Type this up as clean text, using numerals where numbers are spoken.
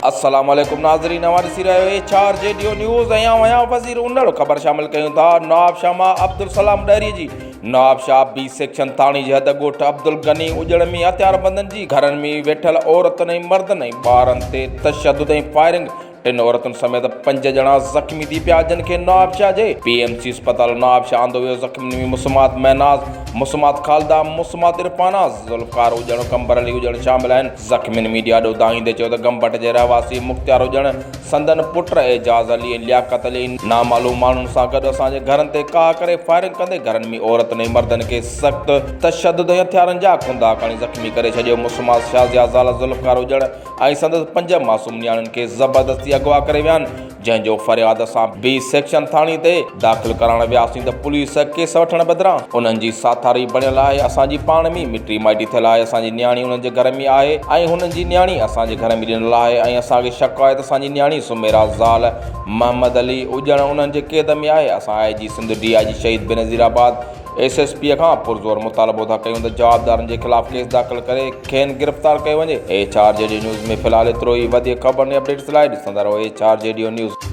السلام عليڪم ناظرين اوهان ڏسي رهيا آهيو H R G D O news ۽ آئون آهيان وزير انڙ خبر شامل ڪيون ٿا نوابشاهه مان عبدالسلام ڏهري جي نوابشاهه بي سيڪشن ٿاڻي جي حد ڳوٺ عبدالغني اڄڻ ۾ هٿياربندن جي گهرن ۾ ويٺل عورتن ۽ مردن ۽ ٻارن تي تشدد ۽ فائرنگ ٽن عورتن سميت پنج ڄڻا زخمي ٿي پيا جن کي نوابشاهه جي پي ايم سي اسپتال نوابشاهه آندو ويو زخمين ۾ مسمات مهناز، مسمات خالده، مسمات عرفانه، ذوالفقار اڄڻ، قمبر علي اڄڻ شامل آهن زخمين ميڊيا آڏو دانهيندي چيو ته گمبٽ جي رهواسي مختيار اڄڻ، سندن پٽ اعجاز علي ۽ لياقت علي ۽ نامعلوم ماڻهن سان گڏ اسان جي گهرن تي ڪاهه ڪري فائرنگ ڪندي گهرن ۾ عورتن ۽ مردن کي سخت تشدد ۽ هٿيارن جا ڪندا کڻي زخمي ڪري ڇڏيو مسمات شازيه زال ذوالفقار اڄڻ ۽ سندس پنج معصوم نياڻين کي زبردستي اغوا ڪري ويا آهن، جنهن جو فرياد اسان بي سيڪشن ٿاڻي تي داخل ڪرائڻ وياسين ته پوليس ڪيس وٺڻ بدران انهن جي ساٿاري بڻيل آهي، اسان جي پاڻ ۾ مٽي مائٽي ٿيل آهي، اسان جي نياڻي انهن جي گهر ۾ آهي ۽ هنن جي نياڻي اسان جي گهر ۾ ڏنل آهي ۽ اسان کي شڪ آهي ته اسان جي نياڻي سميرا زال محمد علي اڄڻ انهن جي قيد ۾ آهي، اسان I G Sindh D I G Shaheed Benazirabad S S P کان پرزور مطالبو ٿا ڪيون ته جوابدارن جي خلاف ڪيس داخل ڪري کين گرفتار ڪيو وڃي. H R G D news ۾ في الحال ايترو ئي وڌيڪ خبرن ۽ اپڊيٽس لاء ڏسندا رهو H R G D news.